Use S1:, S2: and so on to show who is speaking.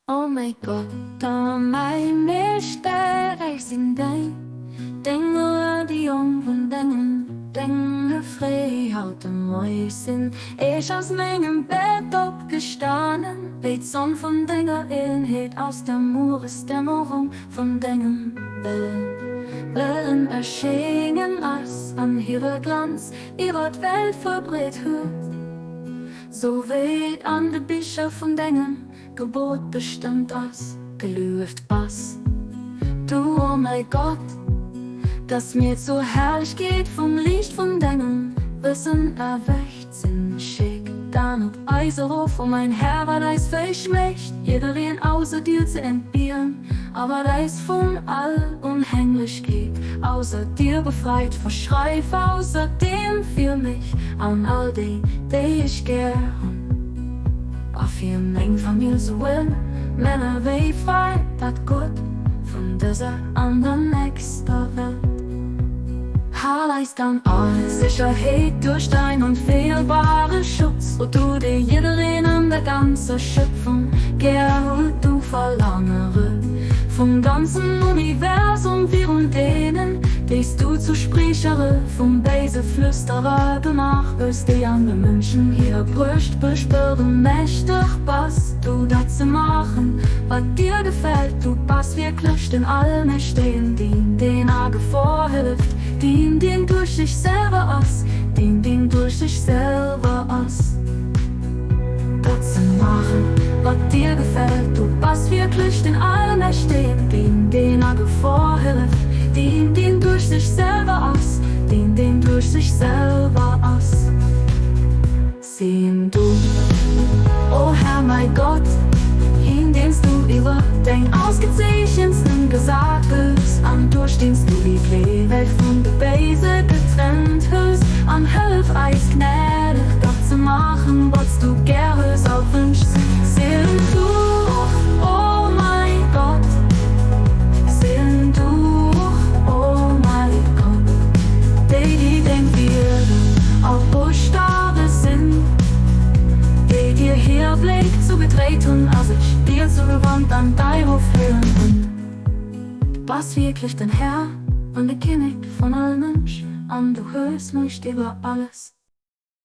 S1: O mäi Gott, a mäi Meeschter, ech sinn däin Dénger, déi Jong vun dengem Dénger, fréi haut de Moie sinn ech aus mengem Bett opgestanen, wéi d'Sonn vun denger Eenheet aus der Mueresdämmerung vun dengem Wëllen erschéngen ass an hire Glanz iwwer d'Welt verbreet huet. Sou wéi et an de Bicher vun dengem Gebot bestëmmt ass. Gelueft bass du, o mäi Gott, dass mir zur Herrlechkeet vum Liicht vun dengem Wëssen erwächt sinn. Schéck dann op eis erof, o mäin Här, wat eis verschmécht, jiddereen ausser dir ze entbieren, a wat eis vun all Unhänglechkeet ausser dir befreit. Verschreif ausserdeem fir mech an all déi, déi ech gär hunn, a fir meng Famill, souwuel Männer wéi Fraen, dat Gutt vun dëser an der nächster Welt. Hal eis dann a Sécherheet duerch dein onfeelbare Schutz, o du, dee jiddereen an der ganzer Schëpfung gär huet, du Verlangere vum ganzen Universum, virun deenen, déi s du zu Spriechere vum béise Flüsterer gemaach hues, déi an de Mënschen hir Brëscht beschwöre. Mächteg bass du, dat ze maachen, wat dir gefält, du bass wierklech den Allmächtegen, deen, deen a Gefor hëlleft, deen, deen duerch sech selwer ass, deen, deen duerch sech selwer ass. Dat ze maachen, wat dir gefält, du bass wierklech den Allmächtegen, deen, deen a Gefor hëlleft, deen, deen duerch sech selwer ass, deen, deen duerch sech selwer ass. Sinn du, o Här mäi Gott, hien, deen s du iwwer deng Ausgezeechensten gesat hues, an duerch deen s du déi Gleeweg vun de Béise getrennt hues, an hëllef eis gnädeg, dat ze maachen, wat s du gär hues a wënschs. Sinn du, o mäi Gott, sinn du, o mäi Gott, déi, déi deng Wierder a Buschtawe sinn, déi dir hir Bléck zugedréit hunn a sech dir zugewannt an däi Ruff héieren hunn. Du bass wierklech den Här an de Kinnek vun all Mënsch, an du hues Muecht iwwer alles.